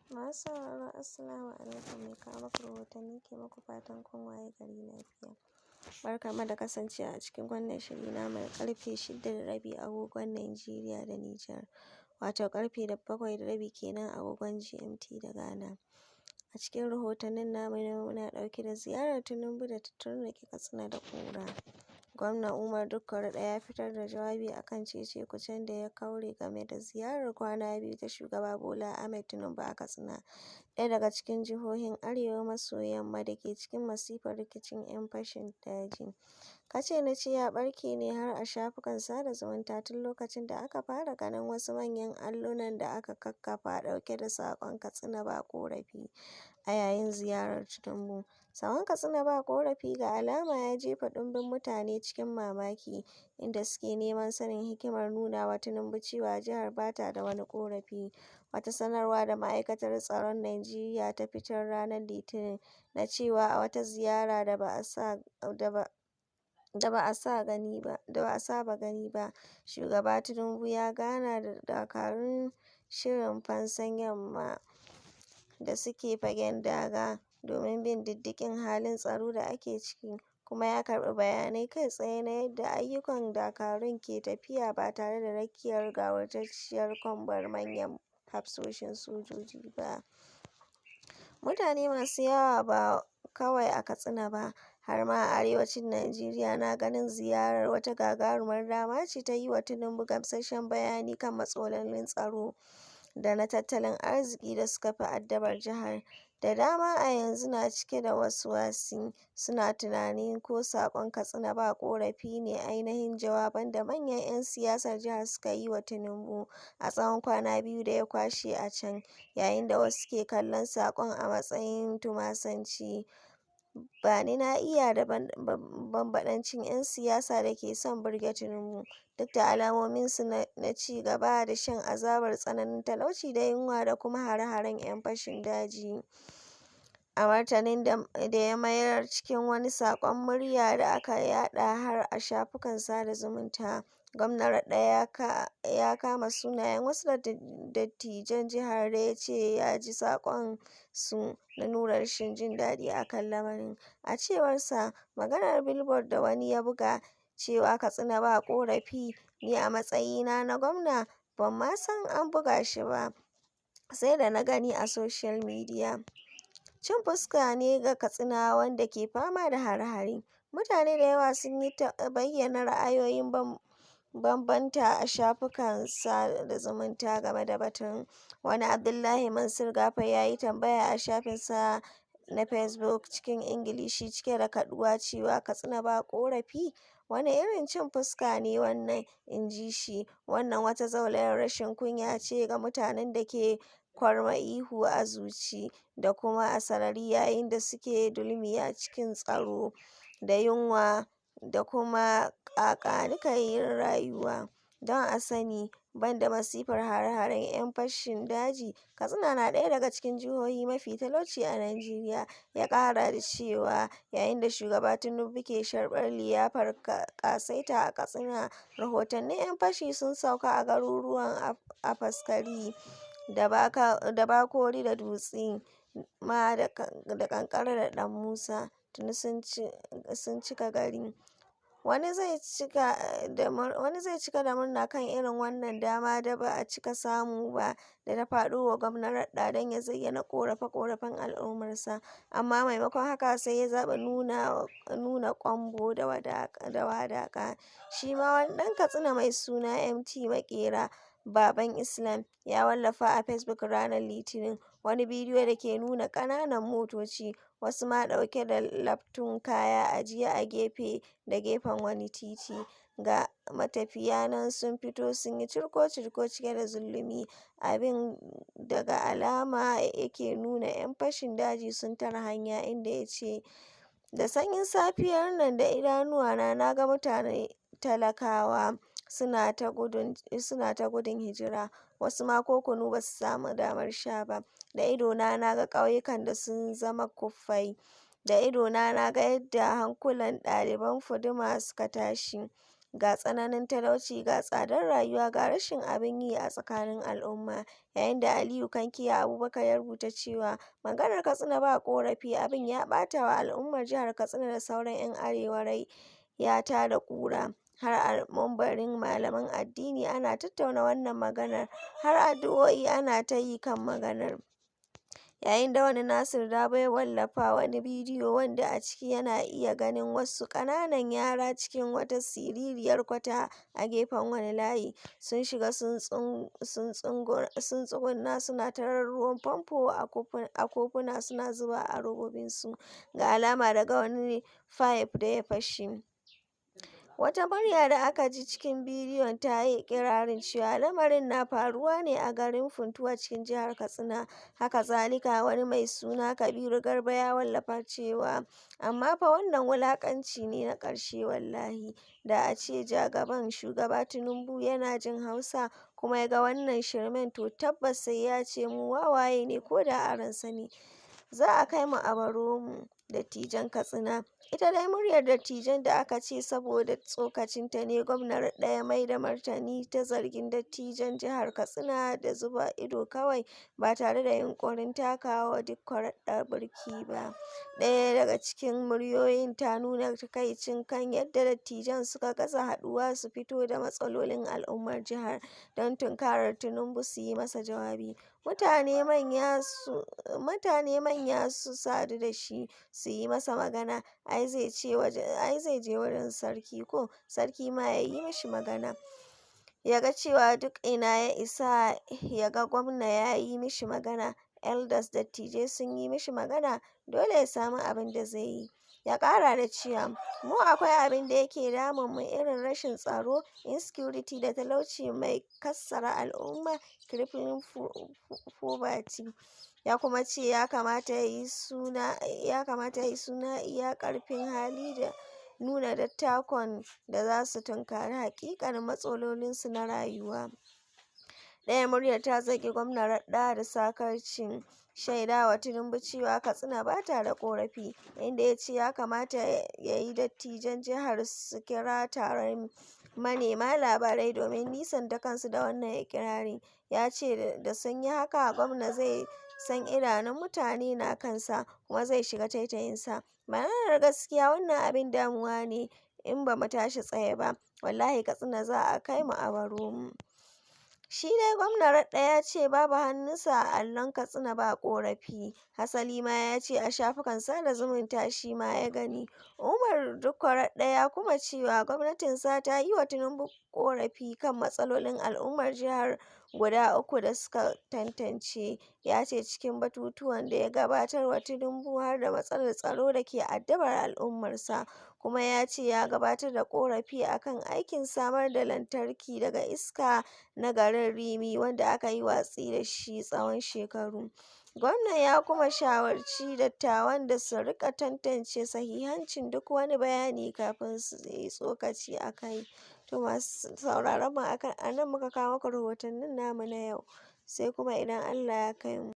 Masu sauraro, Assalamu alaikum. Mai kawo muku rahotanni ke muku fatan kun waye gari lafiya. Barkanmu da kasancewa a cikin wannan shiri namu na karfe 6:30 agogon Najeriya da Nijar, wato karfe 7:30 kenan agogon GMT da Ghana. A cikin rahotannin namu na yau, muna ɗauke da ziyarar Tinubu da ta turnike Katsina da ƙura. Gwamna Umar Dikko Radda ya fitar da jawabi a kan cece-kucen da ya kaure game da ziyarar kwana biyu ta Shugaba Bola Ahmed Tinubu a Katsina, ɗaya daga cikin jihohin arewa maso yamma da ke cikin masifar rikicin 'yan fashin daji. Kace-nace ya ɓarke ne har a shafukan sada zumunta tun lokacin da aka fara ganin wasu manyan allunan da aka kakkafa ɗauke da saƙon "Katsina ba ƙorafi" a yayin ziyarar Tinubu. Saƙon "Katsina ba ƙorafi" ga alama ya jefa ɗumbin mutane cikin mamaki, inda suke neman sanin hikimar nuna wa Tinubu cewa jihar ba ta da wani ƙorafi. Wata sanarwa da Ma'aikatar Tsaron Najeriya ta fitar ranar Litinin na cewa a wata ziyara da ba a sa gani ba da ba a saba gani ba, Shugaba Tinubu ya gana da dakarun Shirin Fansan Yamma da suke fagen daga domin bin diddigin halin tsaro da ake ciki, kuma ya karɓi bayanai kai tsaye na yadda ayyukan dakarun ke tafiya ba tare da rakiyar gawurtacciyar kwambar manyan hafsoshin sojoji ba. Mutane masu yawa ba kawai a Katsina ba, har ma a arewacin Najeriya na ganin ziyarar wata gagarumar dama ce ta yi wa Tinubu gamsasshen bayani kan matsalolin tsaro da na tattalin arziki da suka fi addabar jihar. Da dama a yanzu na cike da waswasi, suna tunanin ko saƙon "Katsina ba ƙorafi" ne ainihin jawaban da manyan 'yan siyasar jihar suka yi wa Tinubu a tsawon kwana biyu da ya kwashe a can, yayin da wasu ke kallon saƙon a matsayin tumasanci, ba-ni-na-iya da bambaɗancin 'yan siyasa da ke son burge Tinubu, duk da alamominsu na ci gaba da shan azabar tsananin talauci da yunwa da kuma hare-haren 'yan fashin daji. A martanin da ya mayar cikin wani saƙon murya da aka yaɗa har a shafukan sada zumunta, Gwamna Radda ya kama sunayen wasu dattijan jihar da ya ce ya ji saƙonsu na nuna rashin jin daɗi a kan lamarin. A cewarsa, maganar bilbod da wani ya buga, cewa "Katsina ba ƙorafi", ni a matsayina na gwamna ban ma san an buga shi ba, sai da na gani a soshiyal midiya. Cin fuska ne ga Katsinawan da ke fama da hare-hare. Mutane da yawa sun yi ta bayyana ra'ayoyi mabambanta a shafukan sada zumunta game da batun. Wani Abdullahi Mansur Gafa ya yi tambaya a shafinsa na Facebook cikin Ingilishi cike da kaɗuwa cewa "Katsina ba ƙorafi? Wane irin cin fuska ne wannan?" inji shi, "Wannan wata zaulayar rashin kunya ce ga mutanen da ke kwarma ihu a zuci da kuma a sarari yayin da suke dulmiya cikin tsoro da yunwa da kuma ƙaƙa-ni-kayin rayuwa. Don a sani, ban da masifar hare-haren 'yan fashin daji, Katsina na ɗaya daga cikin jihohi mafi talauci a Najeriya." Ya ƙara da cewa yayin da Shugaba Tinubu ke sharɓar liyafar ƙasaita a Katsina, rahotannin 'yan fashi sun sauka a garuruwan Afaskari da Bakori da Dutsi ma da Kankara da Ɗan Musa, tuni sun cika gari. Wani zai cika da murna kan irin wannan dama da ba a cika samu ba da ta faɗo wa Gwamna Radda don ya zayyana ƙorafe-ƙorafen al'ummarsa, amma maimakon haka sai ya zaɓi nuna ƙwambo da wadaƙa. Shi ma wani ɗan Katsina mai suna MT Makera Baban Islam, ya wallafa a Facebook ranar Litinin, wani bidiyo da ke nuna ƙananan motoci, wasu ma ɗauke da laftun kaya ajiye a gefe da gefen wani titi, ga matafiya nan sun fito sun yi cirko-cirko cike da zulumi, abin da ga alama yake nuna 'yan fashin daji sun tare hanya, inda ya ce: "Da sanyin safiyar nan da idanuwana na ga mutane talakawa suna ta gudun hijira, wasu ma ko kunu ba su samu damar sha ba. Da idona na ga ƙauyukan da sun zama kufai. Da idona na ga yadda hankulan ɗaliban Fuduma suka tashi. Ga tsananin talauci, ga tsadar rayuwa, ga rashin abin yi a tsakanin al'umma. Yayin da Aliyu Kankiya Abubakar ya rubuta cewa, "Maganar Katsina ba ƙorafi abin ya ɓata wa al'ummar jihar Katsina da sauran 'yan arewa rai ya tada ƙura. Har a mumbarin malaman addini ana tattauna wannan maganar, har addu'o'i ana ta yi kan maganar." Yayin da wani Nasir Dabo ya wallafa wani bidiyo wanda a ciki yana iya ganin wasu ƙananan yara cikin wata siririyar kwata a gefen wani layi, sun shiga sun tsuguna suna tarar ruwan famfo a kofuna suna zubawa a robobinsu, ga alama daga wani fayef da ya fashe. Wata murya da aka ji cikin bidiyon ta yi iƙirarin cewa lamarin na faruwa ne a garin Funtua cikin jihar Katsina. Haka zalika, wani mai suna Kabiru Garba ya wallafa cewa, "Amma fa wannan wulaƙanci ne na ƙarshe wallahi. Da a ce jagaban [Shugaba Tinubu] yana jin Hausa, kuma ya ga wannan shirmen to tabbas sai ya ce mu wawaye ne ko da a ransa ne. Za a kai mu a baro mu, dattijan Katsina." Ita dai muryar dattijan da aka ce saboda tsokacinta ne Gwamna Radda ya mai da martani ta zargin dattijan jihar Katsina da zuba ido kawai ba tare da yunƙurin takawa Dikko Radda birki ba. Ɗaya daga cikin muryoyin ta nuna takaici kan yadda dattijan suka gaza haɗuwa su fito da matsalolin al'ummar jihar don tunkarar Tinubu su yi masa jawabi. Mutane manya su sadu da shi, su yi masa magana, ai zai je wajen sarki ko, sarki ma ya yi mishi magana. Ya ga cewa duk ina ya isa ya ga gwamna ya yi mishi magana, elders dattijai sun yi mishi magana, dole ya sami abin da zai yi. Ya ƙara da cewa, "Mu akwai abin da yake damun mu irin rashin tsaro, insecurity da talauci mai kassara al'umma (crippling poverty)." Ya kuma ce ya kamata ya yi suna iya ƙarfin hali da nuna dattakun da za su tunkari haƙiƙanin matsalolinsu na rayuwa. Ɗaya muryar ta zargi Gwamna Radda da sakarcin shaidawa Tinubu cewa Katsina ba ta da ƙorafi, inda ya ce ya kamata ya yi dattijan jihar su kira taron manema labarai domin nisanta kansu da wannan iƙirarin. Ya ce da sun yi haka, gwamna zai san idanun mutane na kansa, kuma zai shiga taitayinsa. "Maganar gaskiya wannan abin damuwa ne, in ba mu tashi tsaye ba, wallahi Katsina za a kai mu a baro mu." Shi dai Gwamna Radda ya ce babu hannunsa a allon Katsina ba ƙorafi, hasali ma ya ce a shafukan sada zumunta shi ma ya gani. Umar Dikko Radda ya kuma cewa gwamnatinsa ta yi wa Tinubu ƙorafi kan matsalolin al'ummar jihar guda uku da suka tantance. Ya ce cikin batutuwan da ya gabatar wa Tinubu har da matsalar tsaro da ke addabar al'ummarsa, kuma ya ce ya gabatar da ƙorafi a kan aikin samar da lantarki daga iska na garin Rimi wanda aka yi watsi da shi tsawon shekaru. Gwamnan ya kuma shawarci dattawan da su riƙa tantance sahihancin duk wani bayani kafin su yi tsokaci a kai. To masu sauraron mu a nan muka kawo muku rahotannin namu na yau, sai kuma idan Allah ya kai mu.